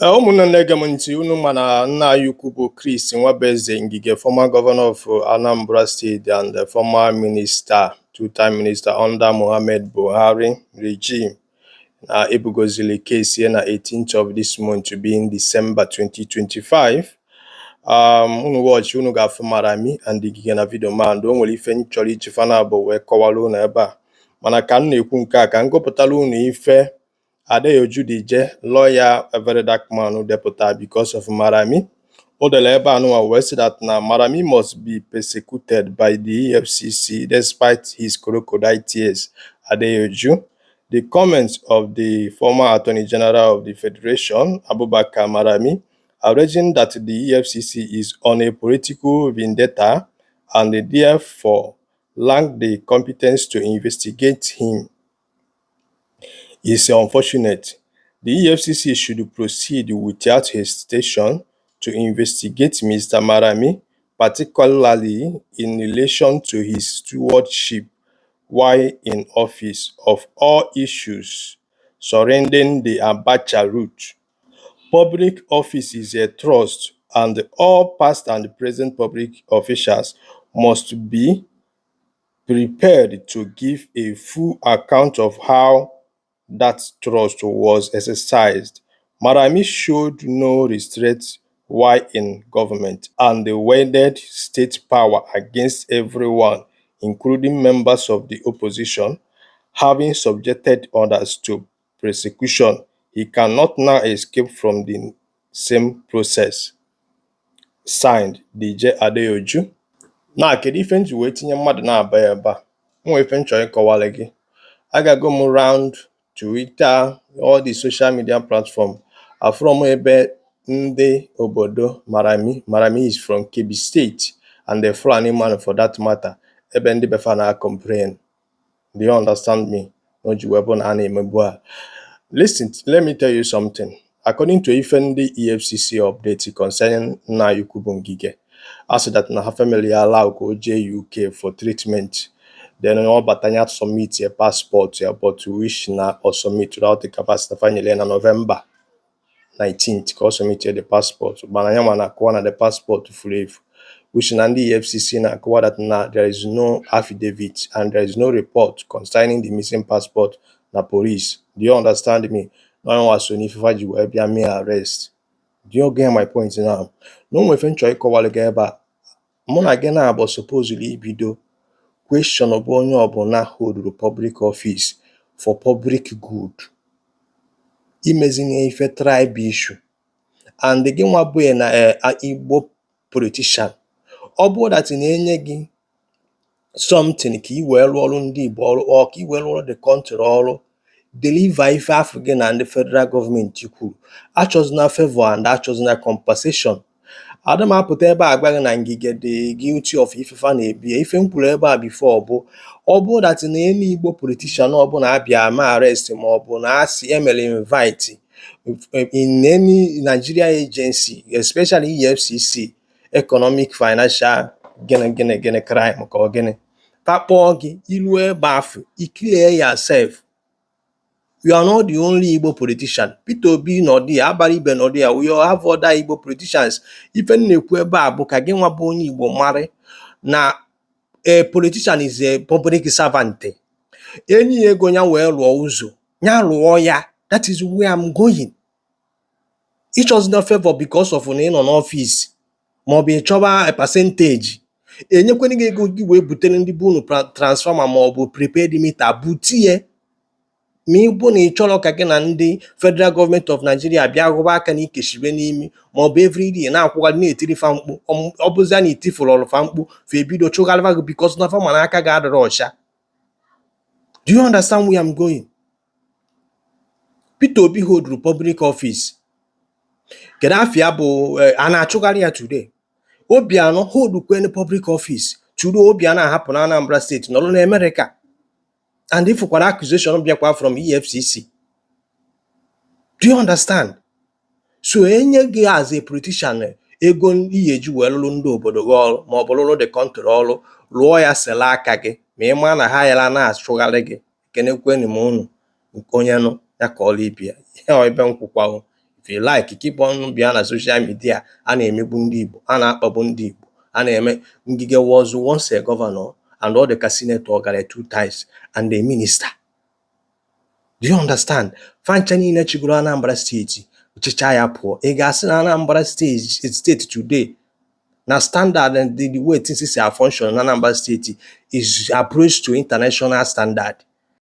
Ụmụnne na-ege m ntị, unu ma na nna anyị ukwu bụ Chris Nwabueze Ngige, former governor of Anambra State and the former minister, two-time minister under Muhammad Buhari regime, na ebugozili case ya na 18th of this month, being December 2025. Unu watch, unu ga-afụ Malami and Ngige na video man. O nwere ife m chọrọ iji fana abụọ wee kọwara unu ebe a, mana ka m na-ekwu nke a, ka m gụpụtara unu ife Adeyoju Dije, lawyer a Very Dark Man, depụta because of Malami. O dere ebe a nụnwa wee sị that na Malami must be persecuted by the EFCC despite his crocodile tears. Adeyoju. The comments of the former Attorney General of the Federation, Abubakar Malami, alleging that the EFCC is on a political vendetta and therefore lack the competence to investigate him, is unfortunate. The EFCC should proceed without hesitation to investigate Mr. Malami, particularly in relation to his stewardship while in office of all issues surrounding the Abacha route. Public office is a trust, and all past and present public officials must be prepared to give a full account of how that trust was exercised. Malami showed no restraint while in government and wielded state power against everyone, including members of the opposition. Having subjected others to persecution, he cannot now escape from the same process. Signed, DJ Adeyoju. Na kedu ife m ji wee tinye mmadụ na-aba ebe a? O nwere ife m chọrọ ịkọwara gị. Agago m round Twitter, all the social media platform, afụrọ m ebe ndị obodo Malami. Malami is from Kebbi State and the Fulani man for that matter, ebe ndị befa na complain. Do you understand me? O ji wee bụ na a na-emegbu ha. Listen, let me tell you something. According to ife ndị EFCC update concerning nna anyị ukwu bụ Ngige, a sị that na ha family ya allow ka o jee UK for treatment, then ọ bata, ya submit ya passport ya, but which na ọ submit without the capacity fa nyere ya na November 19th ka ọ submit the passport, mana ya ma na-akọwa na the passport furu efu, which na ndị EFCC na-akọwa that na there is no affidavit and there is no report concerning the missing passport na police. Do you understand me? Na onye so n'ife fa ji wee bịa mee arrest. Do you get my point now? Na o nwere ife m chọrọ ịkọwalụ gị ebe a. Mụ na gị na-abụ supposedly ibido question bụ onye ọbụla holduru public office for public good, imezinye ife tribe issue, and gị nwa bụ na Igbo politician, ọ bụrụ that na-enye gị something ka ị wee rụọ ọrụ ndị Igbo ọrụ or ka ị wee rụọrọ the country ọrụ, deliver ife afụ gị na ndị federal gọọmenti kwuru. Achọzina favor and achọzina compensation. Ada m apụta ebe a gwa gị na Ngige dị guilty of ife fa na-ebi ya. Ife m kwuru ebe a before bụ, ọ bụrụ that na any Igbo politician ọbụla abịa ma arrest, ma ọ bụ na asị emere invite in any Nigeria agency, especially EFCC, economic financial gịnị gịnị gịnị crime, ka ọ gịnị fa kpọọ gị, ilu ebe afụ, i clear yourself. You are not the only Igbo politician. Peter Obi nọ there, Abaribe nọ there, we all have other Igbo politicians. Ife m na-ekwu ebe a bụ ka gị nwa bụ onye Igbo mara na a politician is a public servant. Enyi ya ego ya wee rụọ ụzọ, ya rụọ ya. That is where I'm going. Ịchọzina favor because of na ị nọ n'ọfịs, maọbụ ị chọba percentage. Enyekwana gị ego gị wee butere ndị be unu transformer maọbụ prepaid meter, butie, ma ị bụ na ị chọrọ ka gị na ndị Federal Government of Nigeria bịa rụba aka na ikeshibe n'imi, maọbụ everyday na-akwụgharị na-etiri fa mkpu. Ọ bụzia na itifụrụ fa mkpu, fa ebido chụgharịba gị because na fa ma na aka gị adịrọ ọcha. Do you understand where I'm going? Peter Obi holduru public office. Kedu afịa bụ a na-achụgharị ya today? Obianọ holdukwen public office today. Obianọ ahapụ na Anambra Steeti, nọrọ na America, and ifụkwara accusation bịakwa from EFCC. Do you understand? So enye gị as a politician ego iyi eji wee lụrụ ndị obodo gị ọrụ, ma ọ bụ lụrụ the country ọrụ, lụọ ya, sela aka gị, ma ị maa na ha yara na-achụgharị gị. Ekenekweni m unu. Nke onye nụ ya ka ọla ibi ya, ihe ọ ebe m kwụkwago. If If you like, keep on bịa na social media, a na-emegbu ndị Igbo, a na-akpagbu ndị Igbo, a na-eme. Ngige was once a governor and ọ dị ka senator gara two times and a minister. Do you understand? Fancha niile chịgoro Anambra Steeti chịchaa ya pụọ. Ị ga-asị na Anambra State today na standard and the way things si function na Anambra State is approach to international standard?